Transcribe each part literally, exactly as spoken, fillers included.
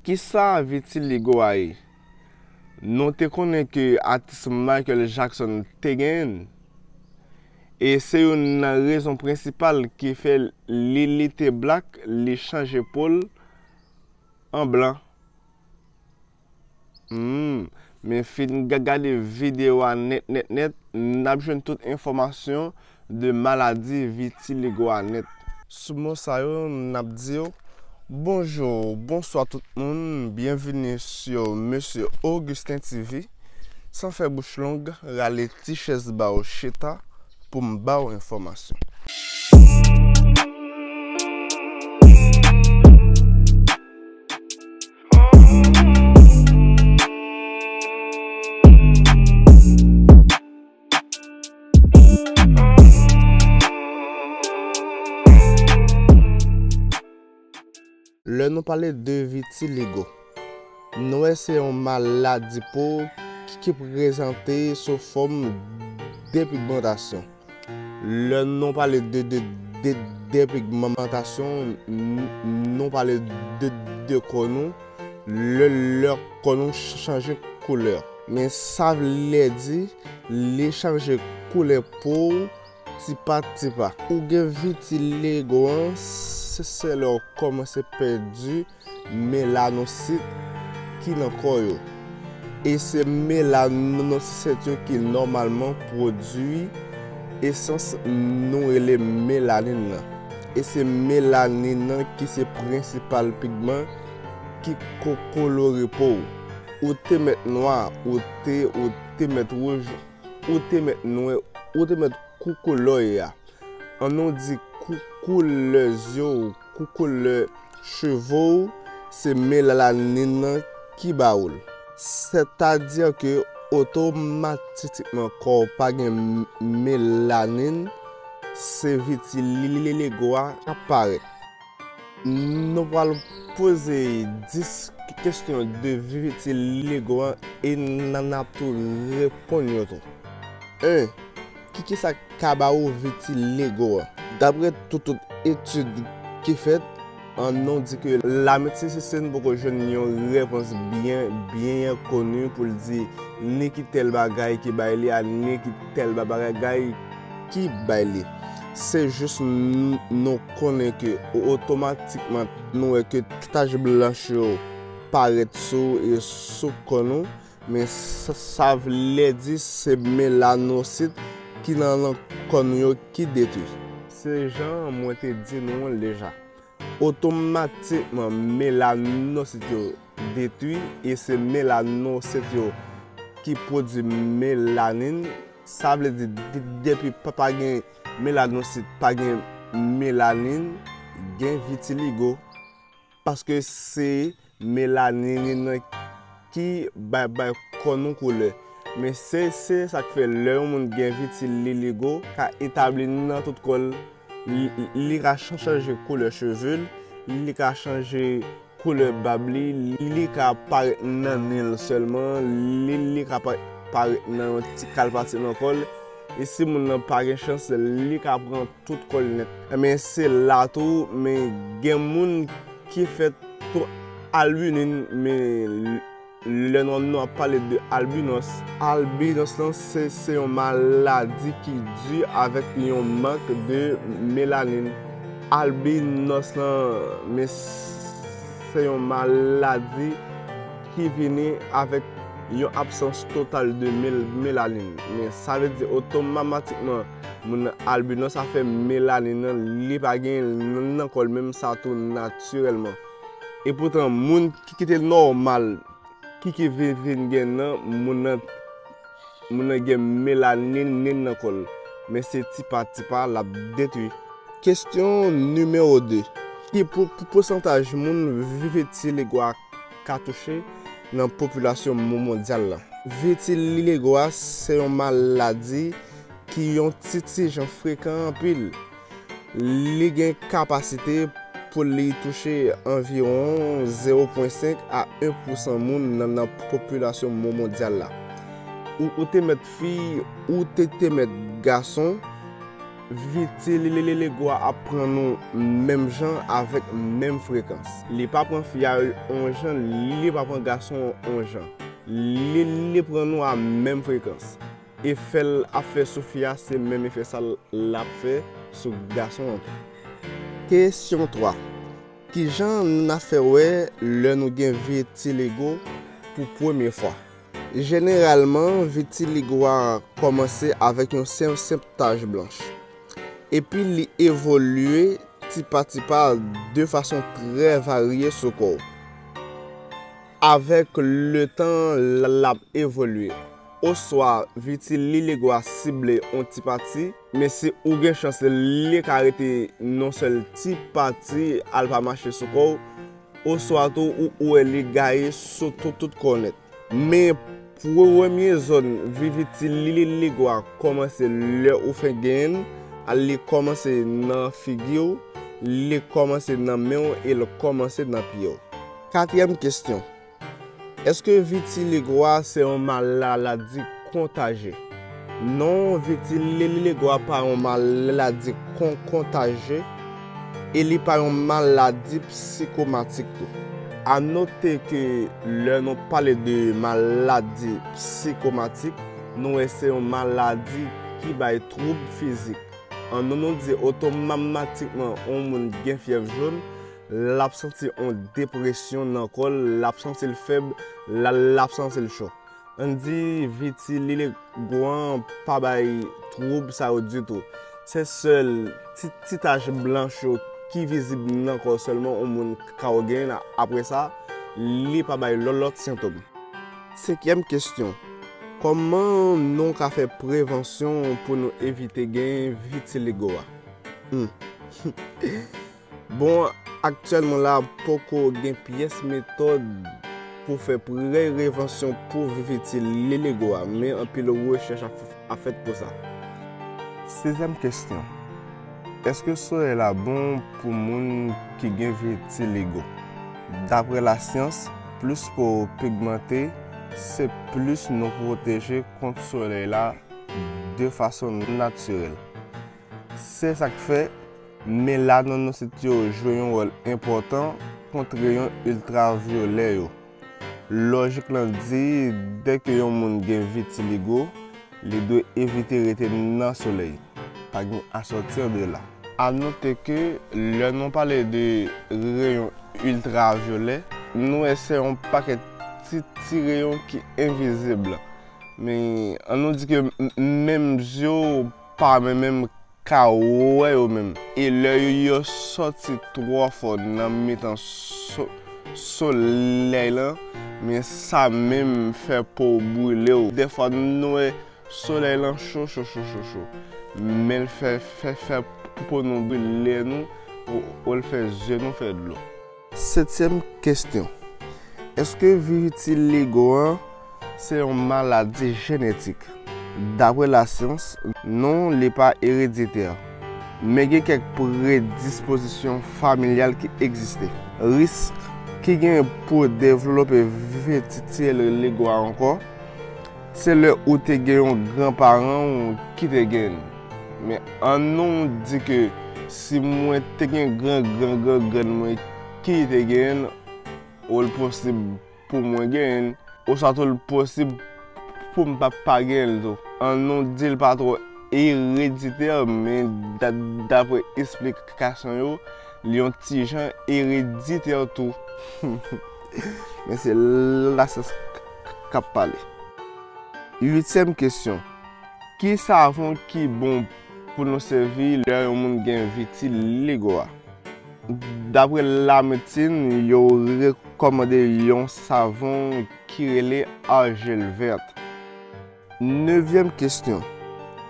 Kisa vitiligo a ye? Nou te konnen ke atis Michael Jackson te genyen l. E se youn nan rezon prensipal ki fè li, li te black, li chanje po l an blan. Hmm, men fin ga-, gade videyo a nèt, nèt, nèt, n ap jwenn tout enfòmasyon de maladi vitiligo a nèt. Sou mo sa yo, n ap di yo, bonjou, bonswa tout moun, byenvini sou Mesye Augustin T V. San fè bouch long, rale ti chèz ba w chita pou m ba w enfòmasyon. Lè nou pale de vitiligo, nou wè se yon maladi po ki, ki prezante sou fòm depigmantasyon. Lè nou pale de, de, de depigmantasyon, n-, nou pale de, de kò nou, lè, lè kò nou ch-, chanje koulè. Men sa vle di, li chanje koulè po w tipa tipa. Ou gen vitiligo an, se, se lè w kòmanse pèdi melanosit ki nan kò yo. E se melanosit yo ki nòmalman pwodui esans nou rele melanin nan. E se melanin nan ki se prensipal pigman ki ko-, kolore po w. Ou te mèt nwa, ou te, ou te mèt wouj, ou te mèt nwè, ou te mèt kou-, koulè w ye a. An nou di kou-, koulè zye w, kou-, koulè cheve w, se melanin nan ki ba ou l. Sètadi ke otomatikman kò w pa gen m-, melanin, se vitiligo a k ap parèt. Nou pral poze dis kesyon de vitiligo an e n, n ap tou reponn yo tou. En, ki, kisa k ka ba ou vitiligo an? Daprè tout, tout etid ki fèt, an nou di ke lamedsin poko jwenn yon repons byen, byen koni pou l di ni ki tèl bagay ki bay li a, ni ki tèl ba-, bagay ki bay li. Se jis n-, nou konnen ke o-, otomatikman nou wè ke tach blanch yo parèt sou, e sou kò nou, men sa, sa vle di se melanosit ki nan, nan kò nou yo ki detwi. Se jan mwen te di nou an deja. Otomatikman melanosit yo detwi e se melanosit yo ki pwodui melanin. Sa vle di, de-, depi pa, pa gen melanosit, pa gen melanin, gen vitiligo. Paske se melanin nan ki bay, bay kò nou koulè. Men se, se sa k fè lè yon moun gen vitiligo, ka etabli nan tout kò l, li, li ka chan-, chanje koulè cheve l, li ka chanje koulè bab li, li ka parèt nan nen l sèlman, li, li ka pa-, parèt nan yon ti kal pati nan kò l. E si moun nan pa gen chans, li ka pran tout kò l nèt. Enben, se la tou, men gen moun ki fèt tou albinin, men lè nou, nou ap pale de albinos, albinos lan se, se yon maladi ki di avèk yon mank de melanin. Albinos lan, men se yon maladi ki vini avèk yon absans total de mel-, melanin. Men sa vle di otomatikman moun nan albinos, sa fè melanin nan li pa gen nan, nan kò l menm sa tou natirèlman. E poutan moun ki, ki te nòmal, ki, ki vin, vin gen nan, moun nan, moun nan gen melanin nan kò l. Men se tipa tipa l ap detwi. Kesyon nimewo de. Ki pou, pou pousantaj moun vi-, vitiligo a ka touche nan popilasyon mo-, mondyal la? Vitiligo a se yon maladi ki yon ti, ti jan frekan anpil. Li gen kapasite pou li touche anviwon zewo pwen senk a en pousan moun nan, nan popilasyon mo-, mondyal la. Ou, ou te mèt fi, ou te, te mèt gason, Vitiligo a ap pran nou menm jan avèk menm frekans. Li pa pran fi a yon jan, li pa pran gason yon jan. Li, li pran nou a menm frekans. Efè l ap fè sou fi a, se menm efè sa l ap fè sou gason an tou. Kesyon twa. Kijan n ap fè wè lè nou gen vitiligo pou premye fwa? Jeneralman, vitiligo a kòmanse avèk yon senp, senp tach blanch. Epi li evolye ti pa ti pa de fason trè varye sou kò w. Avèk letan, l ap evolye. Oswa vitiligo a sible yon ti pati, men si ou gen chans, li ka rete nan sèl ti pati, al pa mache sou kò w, oswa tou ou, ou wè li gaye sou tout, tout kò w nèt. Men premye zòn vitiligo a kòmanse lè ou fenk genyen l, li kòmanse nan figi w, li kòmanse nan men w e l kòmanse nan pye w. Katriyèm kesyon. Èske vitiligo a se yon maladi kontajye? Non, vitiligo a pa yon maladi kon-, kontajye e li pa yon maladi psikomatik tou. A note ke lè nou pale de maladi psikomatik, nou wè se yon maladi ki bay twoub fizik. An nou, nou di otomatikman yon moun gen fyèv jòn, l ap santi yon depresyon nan kò l, l ap santi l fèb, l, l ap santi l cho. Ann di vitiligo an pa bay twoub sa yo ditou. Se sèl ti, ti tach blanch yo ki vizib nan kò sèlman yon moun ka genyen. Apre sa, li pa bay lò-, lòt sentòm. Senkyèm kesyon. Kòman nou ka fè prevansyon pou nou evite gen vitiligo a? Hmm. Bon, aktyèlman la, poko gen pyès metòd pou fè prevansyon pou vitiligo a, men anpil rechèch ap, ap fèt pou sa. Sizyèm kesyon. Èske solèy la bon pou moun ki gen vitiligo? Daprè lasyans, plis po w pigmante, se plis nou pwoteje kont solèy la de fason natirèl. Se sa k fè melanosit yo jwe yon wòl enpòtan kont reyon iltravyolè yo. Lòjik lan di, dèke yon moun gen vitiligo, li dwe evite rete nan solèy. Pa gen à sortir de là. A note ke lè nou pale de reyon iltravyolè, nou wè se yon pakèt ti, ti reyon ki envizib. Men, an nou di ke m-, menm zye w pa menm, menm ka wè yo menm. E lè yo, yo sòti twò fò nan mitan so-, solèy lan, men sa menm fè po w brile w. Dèfwa, nou wè solèy lan cho, cho, cho, cho, cho. Men l fè, fè, fè po nou brile nou, ou, ou l fè zye nou fè dlo. Setyèm kesyon. Èske vitiligo an se yon maladi jenetik? Daprè lasyans, non, li pa ereditè. Men gen kèk predispozisyon familyal ki egziste. Risk ki gen pou devlope vitiligo a ankò, se lè ou te gen yon granparan w ki te gen l. Men an nou di ke si mwen te gen gran, gran, gran, grann mwen ki te gen l, ou l posib pou mwen gen l, oswa tou l posib pou m pa, pa gen l tou. An nou di l pa twò ereditè, men da-, daprè esplikasyon yo, li yon ti jan ereditè tou. Men se lasyans k-, k-, k ap pale. Uityèm kesyon. Ki savon ki bon pou nou sèvi lè yon moun gen vitiligo a? Daprè lamedsin, yo rekòmande yon savon ki rele argile verte. Nevyèm kesyon.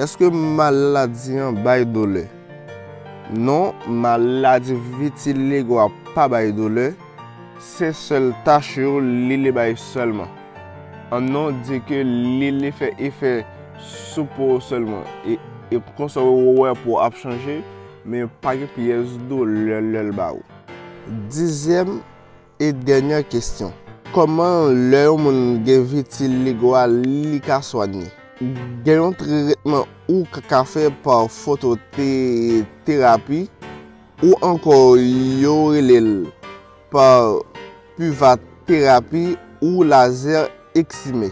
Èske maladi an bay doulè? Non, maladi vitiligo a pa bay doulè. Se sèl tach yo li, li bay sèlman. An nou di ke li, li fè efè sou po w sèlman. E, e konsa w wè po w ap chanje, men pa gen pyès doulè lè l ba ou. Dizyèm e dènyè kesyon. Kòman lè yon moun gen vitiligo a, li ka swanye? Gen yon tretman ou ka, ka fè pa fototerapi, ou ankò yo rele l pa pivaterapi ou lazè eksime.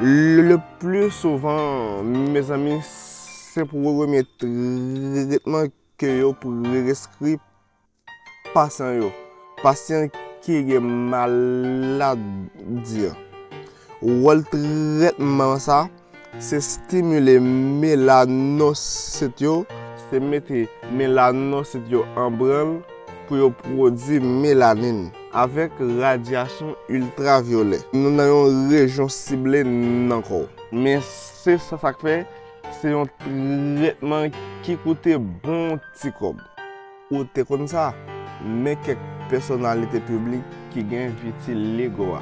Le pli souvan, mezanmi, se premye tretman ke yo preskri pasyan yo, pasyan ki gen maladi an. Wòl tretman sa, se stimile melanosit yo, se mete melanosit yo an branl pou yo pwodui melanin avèk radyasyon iltravyolè. Nou nan yon rejyon sible nan kò w. Men se sa, sa k fè se yon tretman ki koute bon ti kòb. Ou te konn sa? Men kèk pèsonalite piblik ki gen vitiligo a.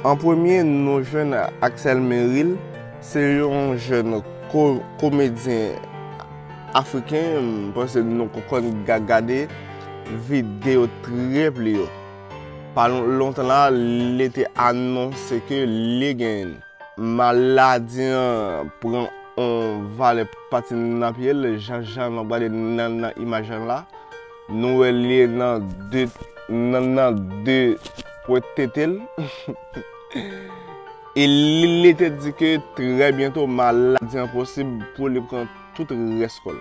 An premye, nou jwenn Axel Meril, se yon jèn ko-, komedyen afriken, m panse nou ko-, konn ga-, gade videyo trè pli yo. Pa lon-, lontan la, li te anonse ke li genyen maladi an pran yon valè pati nan pye l, jan, jan n ap gade nan, nan imaj lan la. Nou wè li nan de, nan, nan de pwent tete l. E li, li te di ke trè byento maladi an posib pou li pran tout rès kò l.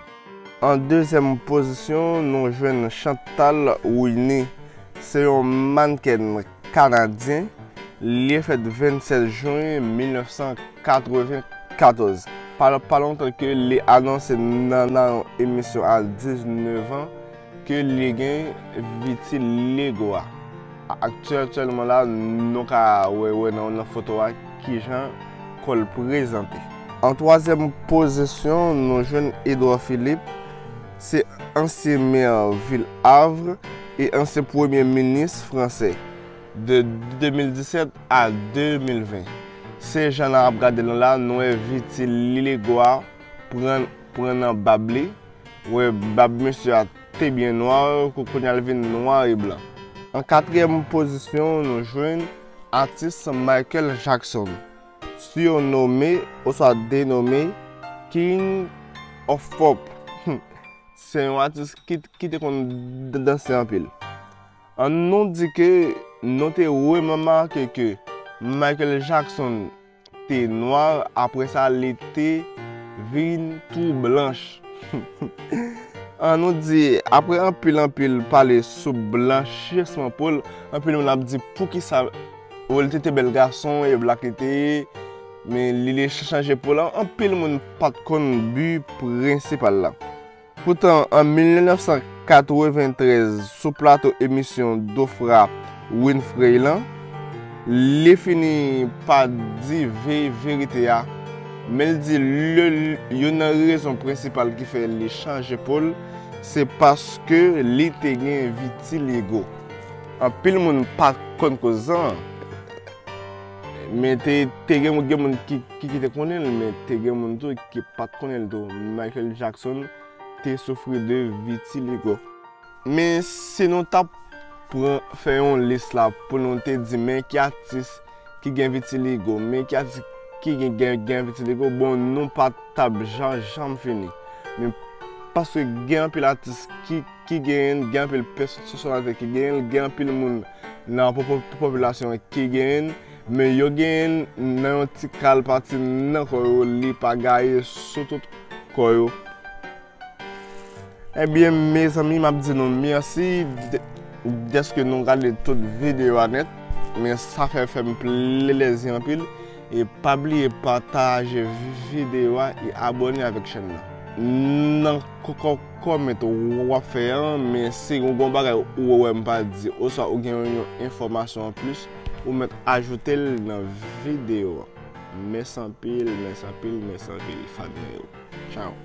An dezyèm pozisyon, nou jwenn Chantal Winnie. Se yon mannken kanadyen. Li fèt vennsèt jen mil nèf san katreven katòz. Pa, pa lontan ke li anonse nan, nan yon emisyon a diznèf an ke li gen vitiligo a. Aktyèlman la, nou ka wè, wè nan, nan foto a kijan kò l prezante. An twazyèm pozisyon, nou jwenn Edouard Philippe. Se ansyen mè vil Havre e ansyen premye minis fransè de de mil disèt a de mil ven. Se jan n ap gade l la, nou wè vitiligo a pran, pran nan bab li. Wè, bab mesye a te byen nwa, kou-, kounye a l vin nwa e blan. An katriyèm pozisyon, nou jwenn atis Michael Jackson, sirnome oswa denome King of Pop. Se yon atis ki, ki te konn d-, danse anpil. An nou di ke nou te remake ke Michael Jackson te nwa, apre sa, li te vin tou blanch. An nou di, apre anpil, anpil pale sou blanchisman po l, anpil moun ap di, poukisa, bon, li te, te bèl gason, e blak li te ye, men li, li chanje po l. Anpil moun pa t konn bi prensipal la. Poutan, an mil nèf san katreventrèz, sou plato emisyon Dofra Winfrey lan, li fini pa di ve-, verite a, men l di le-, youn nan rezon prensipal ki fè li chanje po l, se paske li te gen vitiligo. Anpil moun pa t konn koz lan, men te, te gen, gen moun ki, ki, ki te konnen l, men te gen moun tou ki pa t konnen l tou. Michael Jackson te soufri de vitiligo. Men si nou t ap pran, fè yon lis la pou nou te di, men ki atis ki gen vitiligo, men ki atis ki gen, gen, gen vitiligo, bon, nou pa t ap jan-, janm fini. Men paske gen anpil atis ki, ki genyen l, gen anpil pèsonalite ki genyen l, gen anpil moun nan po-, po-, popilasyon an ki genyen l, men yo genyen l nan yon ti kal pati nan kò yo, li pa gaye sou tout kò yo. Ebyen, mezanmi, m ap di nou mèsi dè-, dèske nou gade tout videyo a nèt, men sa fè, fè m plezi anpil. E pa bliye pataje vi-, videyo a e abòne avèk chèn nan. Nan kò-, kò-, kòmant w ap fè an, men si w gen yon bagay ou wè m pa di, oswa ou gen yon, yon enfòmasyon anplis, ou mèt ajoute l nan videyo an. Mèsi anpil, mèsi anpil, mèsi anpil, fanmi yo. Tchaw.